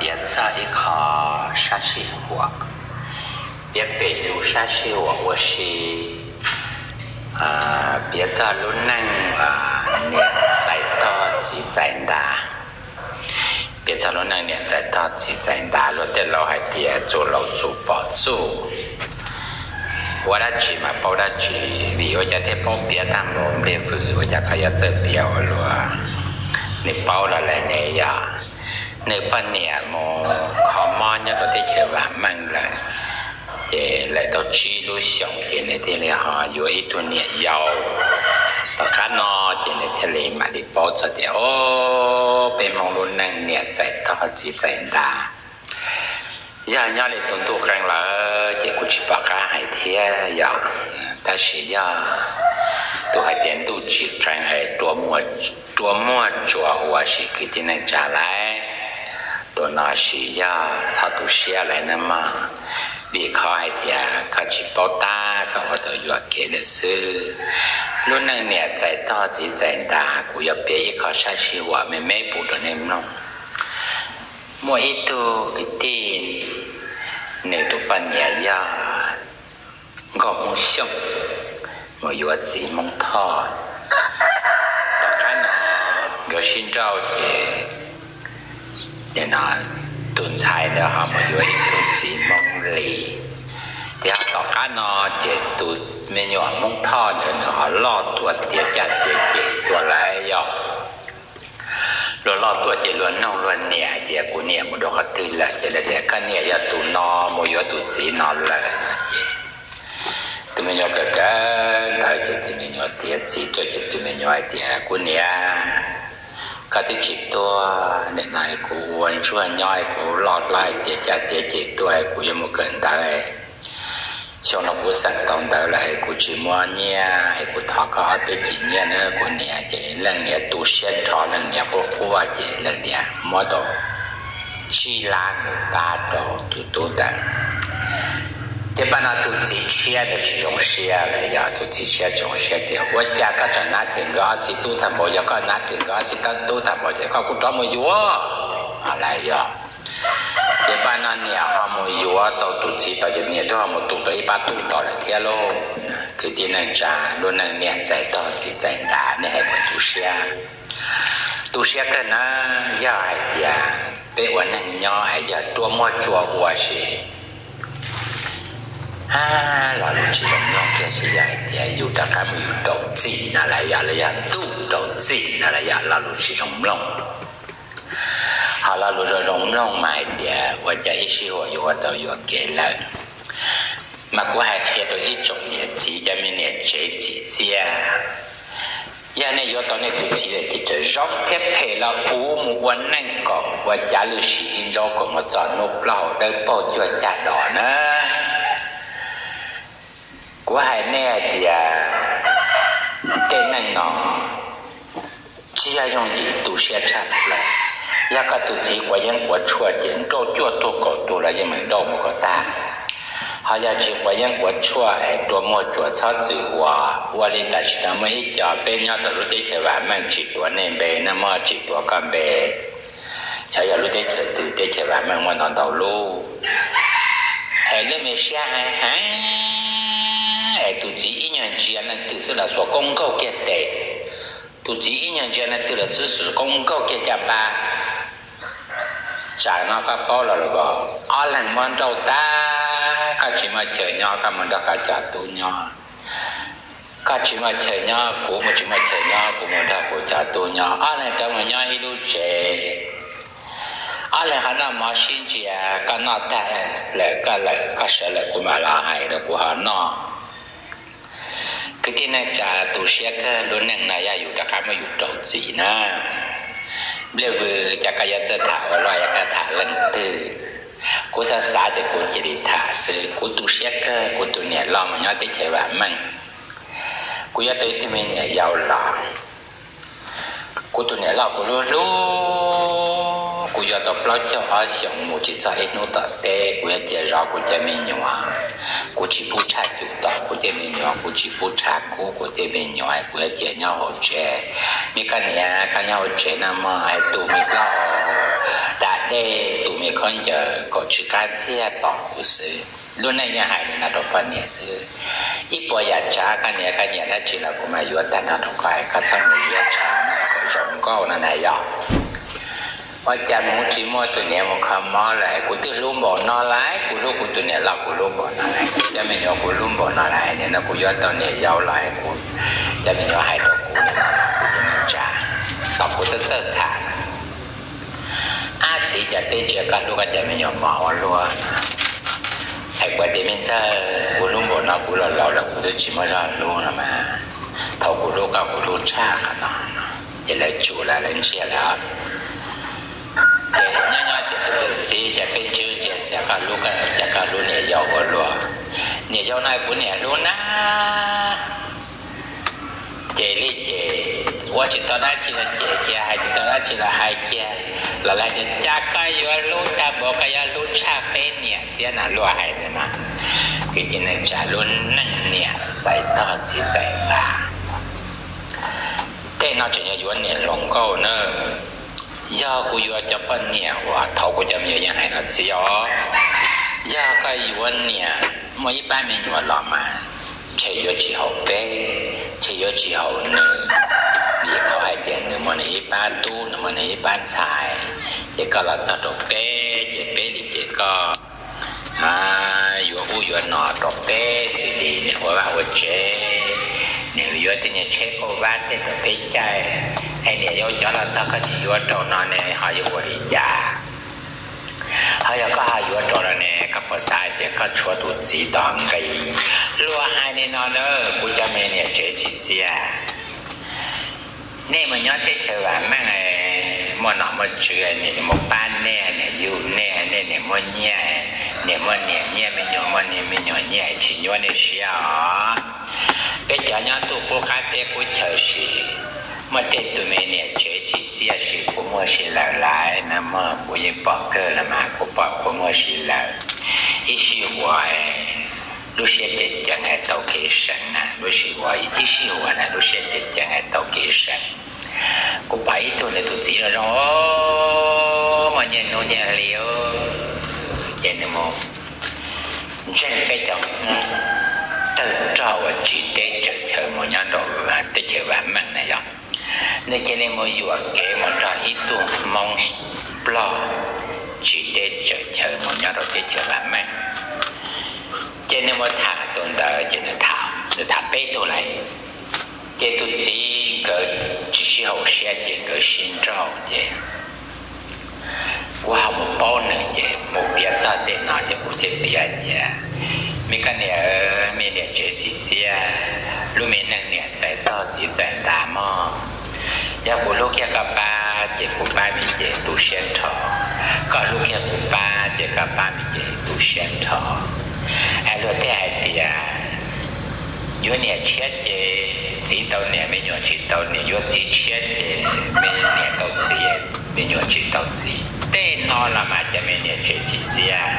Piav txog ib qho sab sij huam, piav pem lus sab sij huam ua si, piav txog lub neej niam txais tog txiv txais ntas. Piav txog lub neej niam txais tog txiv txais ntas, luag tej laus hais tias txuj laus txuj pom txuj. Ua dab tsi mas paub dab tsi, vim ua cas thiaj paub piav tag npaum npliag vwm, ua cas koj yuav txawj piav ua luaj. Nws paub los lawm ne yog, nws poj niam mus kho mob nyob rau teb chaws vam meej lawm, ces lawm tau tsib lub xyoos ces nws thiaj li ho yuav ib tug niam yau. Tom qab no ces nws thiaj li mam li paub txog tias, o, peb Hmoob lub neej niam txais tog txiv txais ntas. Yog nyob li tus ntuj qee lawm ces kuv tsis pom qab hais thiab yog, tab sis yog tus hais tias ntuj tsis qee es rua muag tsuas ua si kwv tij neej tsa lawm, tus no sis yog txhob tu siab lawm nawb mog, vim qhov hais tias koj tsis paub tab koj ua tau yuam kev lawm xwb. Lub neej niam txais tog txiv txais ntas, kuv yuav piav ib qho sab sij huam me me pub rau nej mloog. Muaj ib tug kwv tij, nws tus poj niam yog nkauj Hmoob Xyooj, mus yuav txiv Hmoob Thoj. Tom qab no nkawd sib nrauj ces, no tus ntxhais ntawd ho mus yuav ib tug txiv Hmoob Lis. Ces tom qab no ces tus me nyuam Hmoob Thoj ntawd nws ho loj tuaj tiav caj tiav cem tuaj lawm yog. Luag loj tuaj ces luag noog luag niam hais tias kuv niam mus rau qhov twg lawm, ces lawv tias koj niam yog tus no mus yuav tus txiv no lawm no ces tus me nyuam kawm kawm ntawv ces tus me nyuam tiav txiv tuaj ces tus me nyuam hais tias kuv niam, koj twb tsis tuag, nim no kuv ua ntsuag nyob kuv loj hlob tiav caj tiav cem tuaj kuv yuav mus kawm ntawv. Xyoo no kuv xeem tau ntawv lawm kuv tsis muaj nyiaj es kuv thov koj ob peb cim nyiaj na kuv niam. Ces leej niam tu siab nrho leej niam quaj quaj ces leej niam muab tau tsib lab mus pab rau tus tub ntawd. Ces paj no tus txiv tshiab ntawd tsis zoo siab lawm yog, tus txiv tshiab tsis zoo siab tias ua cas koj tseem nab thim nkawd ob txiv tub tag npaum, yog koj nab thim nkawd ob txiv tub tag npaum ces koj kuj rov mus yuav lawm yog. Ces paj no niam ho mus yuav tau tus txiv tod ces niam twb ho mus tu tau ib pab tub tod lawm thiab lauj. Kwv tij neej tsa, lub neej niam txais tog txiv txais ntas nej hais puas tu siab? Tu siab kawg na. Yog hais tias peb ua neeg nyob es yog rua muag tsuas ua si, lo lus tsis zoo mloog kiag, tsis yog hais tias yus rov qab mus yus rau txim no los yog, los yog ntuj rau txim no los yog, lo lus tsis zoo mloog. Ho lo lus zoo zoo mloog mas hais tias ua cas ib sij huam yuav ua tau yuam kev lawm. Mas kuv hais qhia rau ib tsoom niam txiv cov me niam tsev txim txiaj, yog nej yuav tau nej tus txiv lawm ces txawm zoo thiab phem los ua mus ua neej kom ua cav lwj sim ib ntsauj kom mus txog hnub plaub hau dawb paug cuag cag dos na. Kuv hais nej hais tias tej neej no tsis yog yooj yim, tu siab tshaj plaws. Yog koj tus txiv quav yeeb quav tshuaj ces nrauj cuaj tug kaum tug los yeej meem nrauj mus kom tag. Ho yog tsis quav yeeb quav tshuaj es rua muag tsuas txhob txwm ua, ua li tam sim no muaj ib co peb nyob rau lub teb chaws vam meej, tsis tuav nej npe na mog, tsis tuav koj npe. Xyov yog lub teb chaws twg, teb chaws vam meej muaj ntau ntau lub. Es lub me siab heev heev es tus txiv ib nyuag ntsia leej twg xwb los xuas koob nkaug kiag tes, tus txiv ib nyuag ntsia leej twg los xwb xuas koob nkaug kiag caj npab. Tsam no koj paub los los, ob leeg muab nrauj tag, koj tsis muaj chaw nyob koj mus nrog koj cov tub nyob, koj tsis muaj chaw nyob kuv mus, tsis muaj chaw nyob kuv mus nrog kuv cov tub nyob, ob leeg rov mus nyob ib lub tsev. Ob leeg ho noj mov sib ntsia, koj noj tag lawm koj lawm, koj sawv lawm kuv mam los hais rau kuv ho noj. Kwv tij neej tsa, tu siab kawg, lub neej no yog yus rov qab muab yus rau txim na. Npliaj vwm, cas koj yuav txawj tham ua luaj, yog koj tham leej twg? Kuv xav xav ces kuv cia li tham xwb. Kuv tu siab kawg, kuv tus niam loj mus nyob teb chaws vam meej, kuv yuav tau ib tug me niam yau los. Kuv tus niam loj kuv hlub hlub, kuv yuav tau plaub caug ob xyoos mus tsis txog ib hnub tom teb, kuv yuav cia zov kuv cov me nyuam. Kuv tsis pub tshaj cum tom kuv tej me nyuam, kuv tsis pub tshav kub kuv tej me nyuam, kuv yuav cia nyob hauv tsev. Me koj niam, koj nyob hauv tsev no mog, es tus me plaub hau da dej, tus me khaub ncaws kaum tsib qab txiag tom kuv xwb. Lub neej yeej hais li no rau poj niam xwb. Ib puas yam tsav koj niam koj nyiam dab tsi los kuv mam yuav tag nrho rau koj, koj txhob mus yuav tsav no kom zoo nkauj no na yog. Ua cas mus tsis muaj tus niam mus kho mob lawm, kuv twb hlub npaum no lawm, kuv hlub kuv tus niam los kuv hlub npaum no lawm, cov me nyuam kuv hlub npaum no lawm, nim no kuv yuav tau niam yau los kuv, cov me nyuam hais rau kuv li no, kuv ces me tsav, tom kuv txawj txawj tham. Ab txiv, cas peb ntsia koj hlub koj cov me nyuam mos ua luaj. Es kuv tias me ntxawg, kuv hlub npaum no kuv los laus lawm kuv twb tsis muaj zog hlub no mas, thaum kuv hlub koj kuv hlub tshaj qhov no. Ces lawv tsum lawv, lawv ntsiag lawm. Ces nyob nyob ces tus txiv, cas peb ntsia ntsia cas koj hlub, cas koj hlub niam yau ua luaj. Niam yau no kuv niam hlub na. Ces li ces ua tsis tau dab tsi los cem kiag, hais tsis tau dab tsi los hais kiag, los lawv tias cas koj yuav hlub tag npaum, koj yuav hlub tshaj peb niam thiab no, luag hais li no. Kwv tij neej tsa, lub neej niam txais tog txiv txais nta. Tej no tseem yog yuav niam hluas nkauj na. Yog kuv yuav cov poj niam uas thaum kuv cov me nyuam yeej hais no txiv os, yog koj yuav niam muaj ib pab me nyuam los mas ntshe yuav tsis haum peb, ntshe yuav tsis haum nws, vim qhov hais tias nws muaj nws ib pab tub, nws muaj nws ib pab ntxhais, ces koj los txog rau peb ces peb li ces koj yuav ub yuav no rau peb xws li niam ua vaj ua tsev, niam yuav tej nyuag tsheb kauj vab tej rau peb caij, es niam yau cov los txog koj tsis yuav rau no ne ho yuav ua li cas? Ho yog koj ho yuav rau no ne koj puas xav hais tias koj tshuav tus txiv tom nqi? Luag hais li no na, kuv cov me niam tsev txiv txiaj, nej mus nyob teb chaws vam meej, muaj nom muaj tswv, niam mus pab nej, niam yug nej, nej niam muaj nyiaj, niam muaj niam nyiaj, me nyuam muaj me nyuam nyiaj, tsis nyuaj nej siab os. Peb cov nyob ntuj qub qab teb qub chaw sim, muaj tej tus me niam tsev txiv txiaj sim kua muag si lawm lawm na mog, kuv yeej pom kawg los mas kuv pom kua muag si lawm. Ib sij huam lub siab ceev ceev es tau kev seev na, lub sij huam, ib sij huam na lub siab ceev ceev es tau kev seev. Kuv pom ib tug nws tus txiv zoo zoo, muaj nyiaj hnub nyiaj hli, ces nws mus ntseeg peb cov Hmoob tawg rog uas tsiv teb tsaws chaw mus nyob rau teb chaws vam meej na yog. Nws cia li mus yuam kev mus nrog ib tug Hmoob Nplog tsiv teb tsaws chaw mus nyob rau teb chaws vam meej. Ces nws mus tham tus ntawd ces nws tham, nws tham peb tug lawm. Ces tus txiv nkawd tsis sib haum siab ces nkawd sib nrauj ces kuv ho mus paub nws ces mus piav txog tej no ces kuv thiaj piav tias, me koj niam, me niam tsev txiv txiaj, lub me neej niam txais tog txiv txais nta mog. Yog kuv hlub kiag koj pab ces kuv pab me ces tu siab nrho, koj hlub kiag kuv pab ces koj pab me ces tu siab nrho. Es luag tej hais tias yuav niam tshiab ces txiv tau niam, me nyuam tsis tau niam, yuav txiv tshiab ces me niam tau txiv, me nyuam tsis tau txiv. Tej no los mas cov me niam tsev txiv txiaj,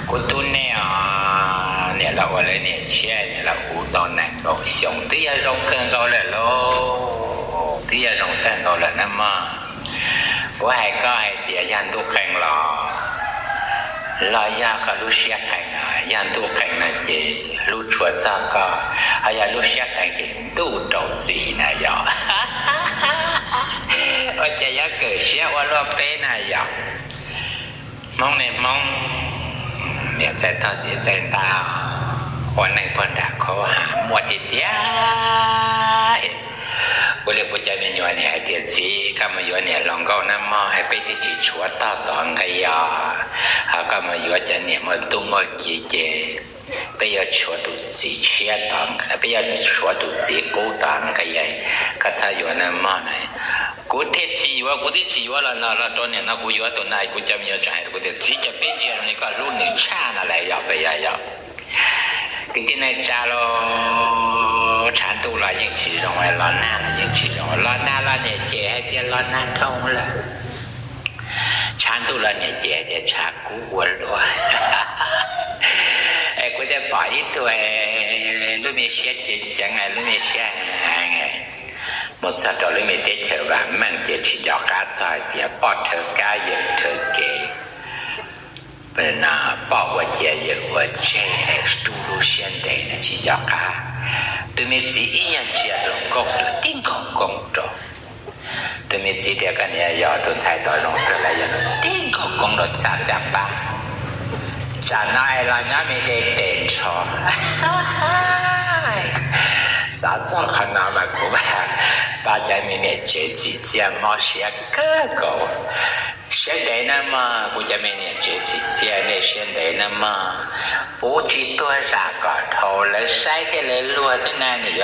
kuv tub nej os, niam los ua lawv niam tshiab, niam los ua tau nees nkaum xyoo twb yog zoo kawg nkaus lawm lauj, twb yog zoo kawg nkaus lawm na mog. Kuv hais koj hais tias yog ntuj qee los, los yog koj lub siab qee no, yog ntuj qee no ces hlub tshua txog koj, ho yog lub siab qee ces ntuj rau txiv na yog. Ua cas yuav kawm siab ua luaj peb na yog. Hmoob ne Hmoob, niam txais tog txiv txais nta, ua neej pog nram khaub ha muaj tiag tiag. Ua li kuv cov me nyuam nim hais tias txiv, koj mus yuav niam hluas nkauj na mog, peb twb tsis tshuav tog tom nqi os. Ho koj mus yuav cov niam muaj tub muaj ki ces peb yuav tshuav tus txiv tshiab, peb yuav tshuav tus txiv qub tom nqi, koj txhob yuav na mog na. Kuv thiaj tsis yuav, kuv twb tsis yuav los no los rau niam no kuv yuav tus na, kuv cov me nyuam tseem hais rau kuv tias txiv, cas peb ntsia zoo li koj hlub nws tshaj no lawm yog pes yog yog. Kwv tij neej tsa los, tshav ntuj los yeej tsis zoo, los nag los yeej tsis zoo, los nag los niam cem hais tias los nag dhau lawm, tshav ntuj los niam cem hais tias tshav kub ua luaj. Es kuv thiaj pom ib tug lub me siab ceev ceev, lub me siab heev heev, mus txog rau lub me teb chaws vam meej ces tsis nco qab txog hais tias poj rhawv kab yawm rhawv kev. no pom ua cia yawm ua tseg es rub lub siab ntev no tsis nco qab. Tus me txiv ib nyuag ntsia hluas nkauj xwb tib nkaug koob rau. Tus me txiv tias, koj niam, yog tus ntxhais tau zoo kawg lawm, yog tib nkaug koob rau txaj caj pab. Tsam no es los nyob me de tes nrho. Xav txog qhov no mas kuv pab cov me niam tsev tsim txiaj mob siab kawg nkaus. Siab ntev na mog, kuv cov me niam tsev tsim txiaj nej siab ntev na mog. Ua tsis tuag zam kom dhau, lawv saib thiab lawv luag xwb na, niam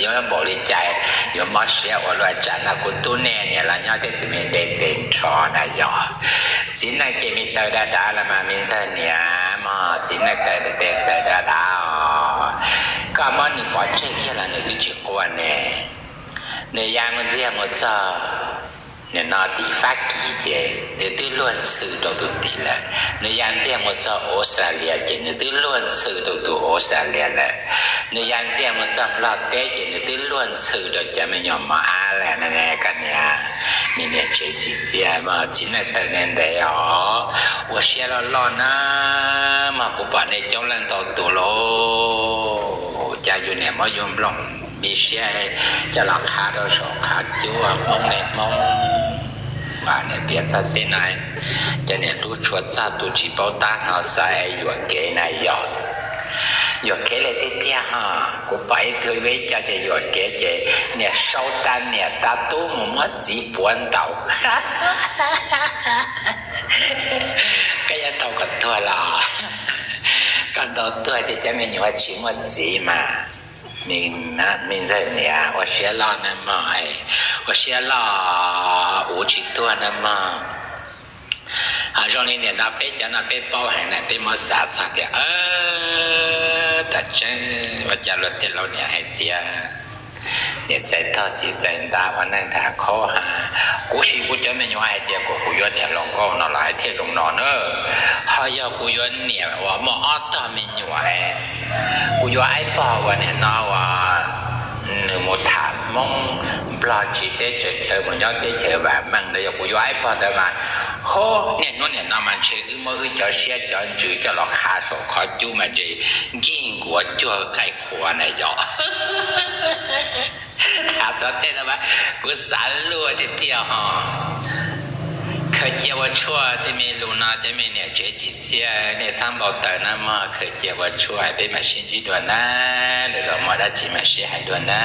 yuav npaum li cas yuav mob siab ua luaj. Tsam no kuv tub nej niam los nyob tej tus me de tes nrho na yog. Txiv neej ces me taw dav dav los mas me ntxawg niam mog, txiv neej taw tes taw dav dav os. Koj muab nws pov tseg kiag los nws twb tsis quaj ne. Nws ya mus ntxiag mus txog nim no tim Fab Kis ces nws twb luag ntxhw rau tus tim lawm. Nws ya ntxiag mus txog Australia ces nws twb luag ntxhw rau tus Australia lawm. Nws ya ntxiag mus txog Nplog teb ces nws twb luag ntxhw rau cov me nyuam mos ab lawm. Koj niam, me niam tsev tsim txiaj mas txiv neej taw ntev ntev os. Ua siab loj loj na mog, kuv pom nej coob leej ntau tus lauj, cas yus niam muab yus nplooj me siab coj los qhav rau saum qhav cub Hmoob ne Hmoob. Niam piav txog tej no, cov niam hlub tshua txog tus tsis paub tab hnov xav es yuam kev na yog. Yuam kev li tiag tiag ho, kuv pom ib tug yuav ib co ces yuam kev ces niam sau tas niam tas tub mus muab txiv puav ntaus. Koj yuav tau kom tuag los? Koj ntaus tuag ces cov me nyuam tsis muaj txiv mas. Me ntxawg niam ua siab loj na mog, ua siab loj, ua tsis tuag na mog. Ho zoo li nim no peb cov no peb paub heev na, peb muab xav txog tias, tam tseeb ua cas luag tej laus niam hais tias niam txais tog txiv txais ntav ua neej nrag khaub ha. Kuv sim kuv cov me nyuam hais tias kom kuv yuav niam hluas nkauj no los hais thiaj zoo no na. Ho yog kuv yuav niam uas muaj ob tog me nyuam, kuv yuav aib pog uas nim no uas nws mus tham Hmoob Nplog tsiv teb tsaws chaw mus nyob teb chaws vam meej ntawd, yog kuv yuav aib pog ntawd mas, ho niaj hnub nim no mas ntshe wb muab wb cov siab cov ntsws coj los qhav saum qhov cub mas ntshe nkig nkuav cuag qaij qhuav na yog. Tham txog tej no mas kuv xav luag tiag tiag ho. Khaws cia ua tshuaj tej me lus no cov me niam tsev tsim txiaj nej txhob npau taws na mog, khaws cia ua tshuaj peb mam sib ntsib dua na. Lwm zaus muaj dab tsi mam sib hais dua na.